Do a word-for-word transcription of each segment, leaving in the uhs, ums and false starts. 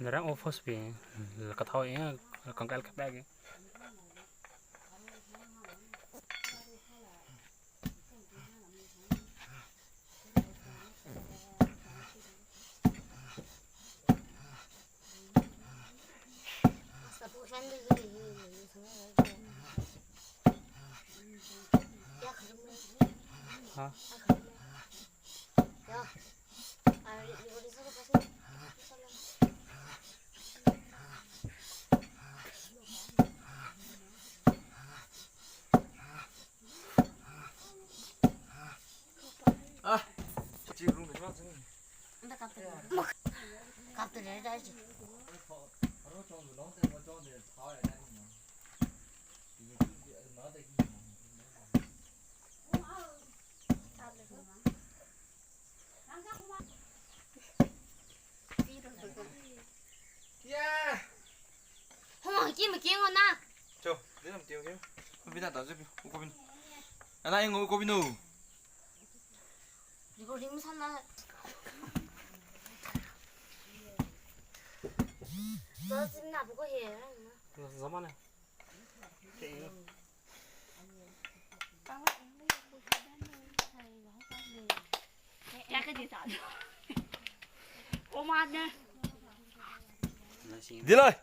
Narang office pi, kathao ya, kangkal kapek. Ha? Ah, chichi room is not singing. Anda kapta. Kapta le dai ji. Ya. Hong, kim kim na. Cho, dinam tiu kim. Bina ta je, u ko bin. Ana ing u ko bin u. Recording masāla. Zazinna bu ko he. Zaman na. Dilai.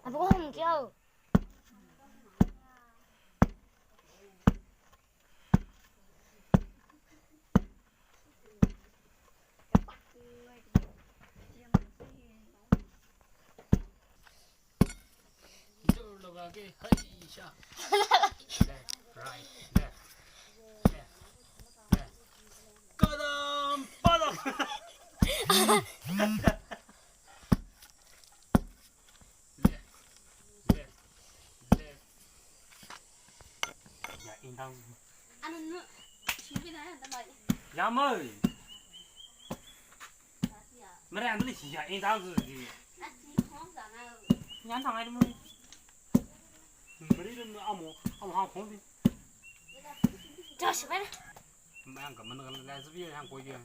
Abu ko hum kyo. Left, right, left, left, left. Kadam, padam. Left, left, left. Ya, indang. Anu nu, singkina ya, tamai. Ya, mai. Mara yang beli sih ya, indang tu di. Yang tang ada mai. Beli tu amu, amu hang kong di. Josh, mana? Mayang ka mana kan lai sebi yang koi ya.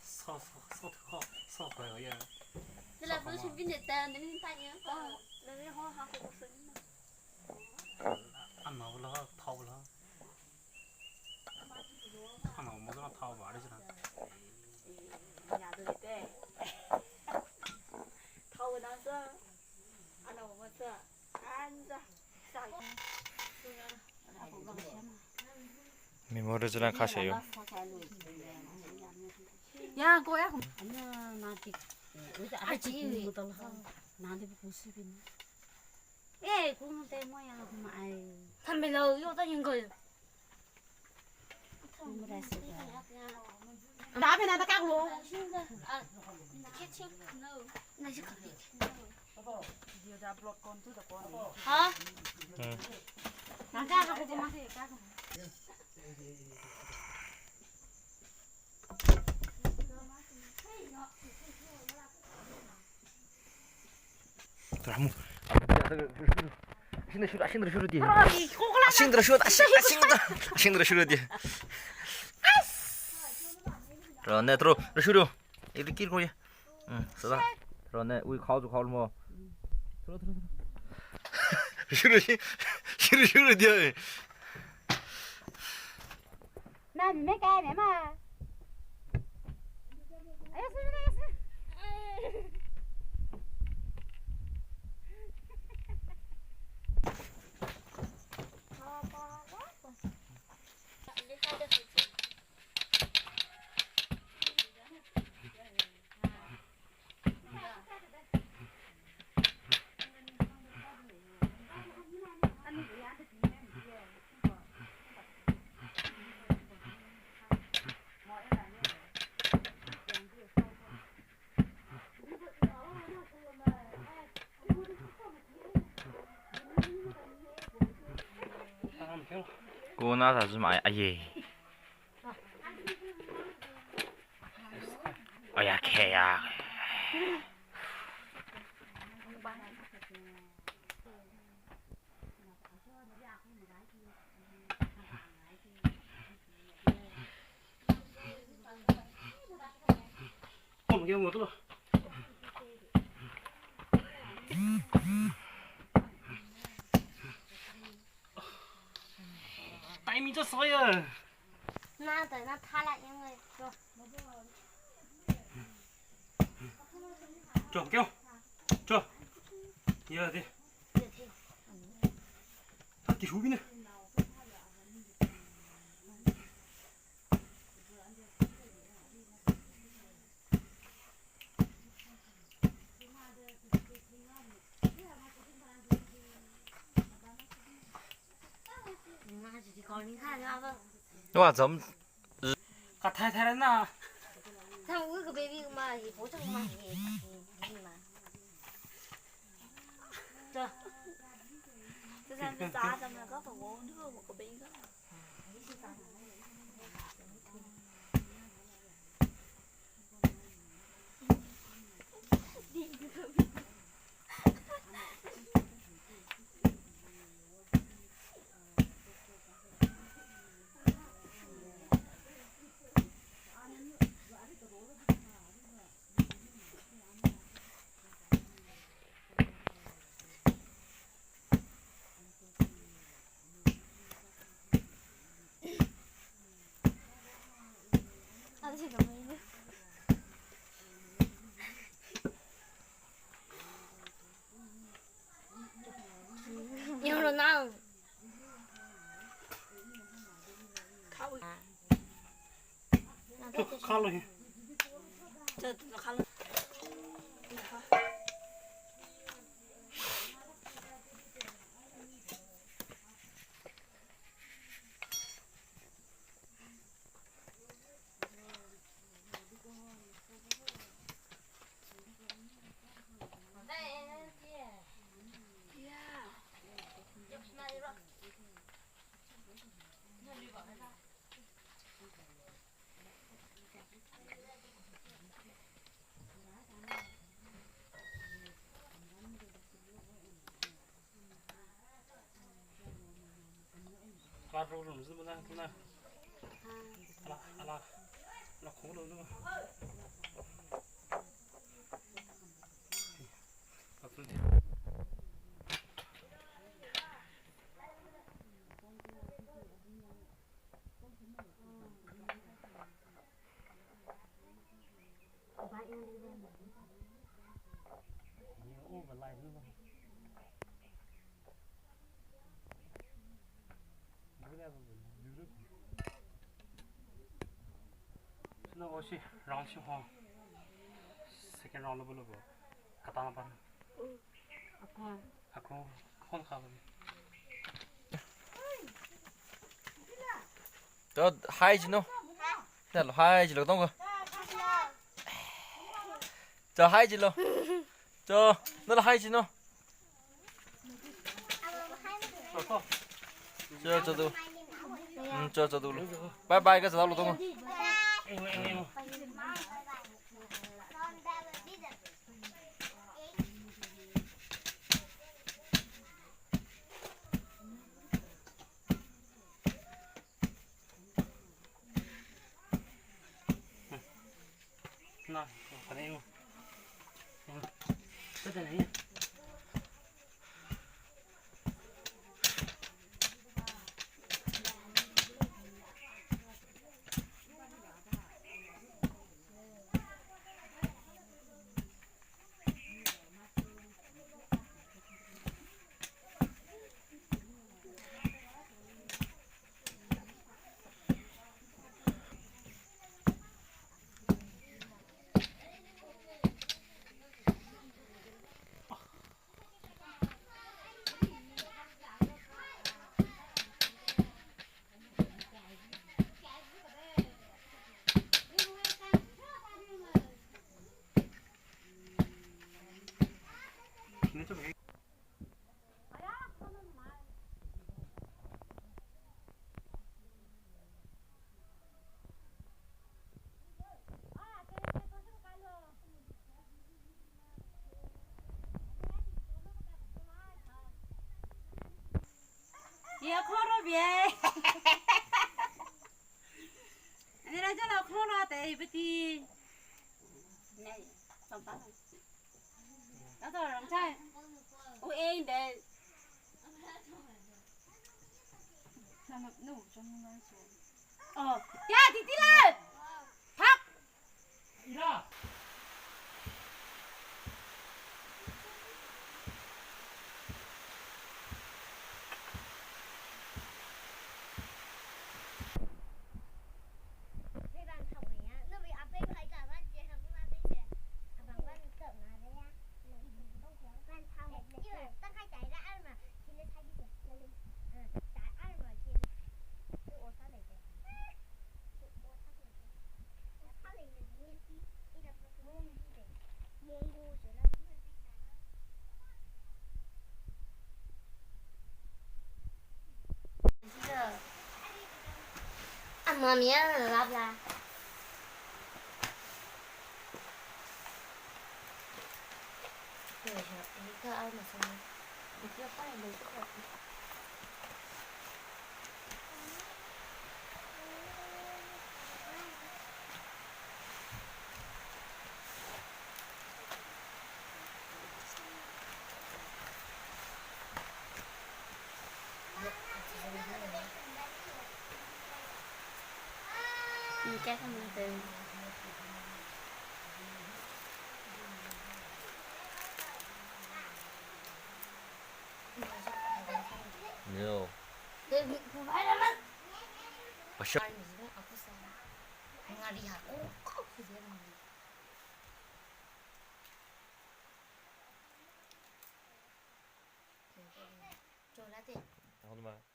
So, so, so, so, so koi ya. Sila bu singkina ta, ni tanya. Oh, ni ho ha ko sini. Anao la, thao la. Anao mo la thao ba le jina. Nya do te. Thao na sa. Anao mo sa. An sa. Sa. Memory jina kha se yo. Ya, ko ya. Ana na ti. Ai, chi. Na ti bu si bin. Eh, kung te mo ya ma ai. Tham be lo, yo ta yin ko. Kung ra se ya. Da be na ta ka lo. Ah, kitchen, no. Na ji ka. Ha? Hmm. Na ka ka ko ma. Ramu. Ashin, ashin, ashin, ashin, ashin, ashin, ashin, ashin, ashin. Rone, tro, ashin. Ilu kir ko ya. Hmm, sada. Rone, ui khao ju khao mo. Tro, tro, tro. Ashin, ashin, ashin, ashin dia. Nani me kai me ma. Ayo, sini, sini. Kona sa zuma aye. Aya kheya. Timing just so ya. 那等那他来，因为就 Cho, kyo. Cho. Ya de. Tati hubi ne. Wa zam. Ka thai thai na. Thang wu ka baby ma hi, bo chang ma hi, hi, hi ma. Cho. Cho, cho, cho, cho. Yanglo nang. Khalo hi. Khalo. Ala, ala, ala, ala, kholo no. Sino oshi round shi ho. Second round lo bolo bo. Katang pa. Ako. Ako, kon ka lo. Cho, hi jino. Nalo hi jilo tong ko. Cho, hi jilo. Cho, nalo hi jino. Cho, cho tu. Hmm, cho, cho tu lo. Bye bye ka cho lo tong ko. Na, kane yo. Kata ne. Ya khoro bia. Ani raja la khoro te bati. Nai, tong tang. Tang tong rong chai. U eng de. Oh, ya, titi la. Thak. Ira. Ama mia lap la. Ka ama sa. No. Pasha. Chola te. Ano ma.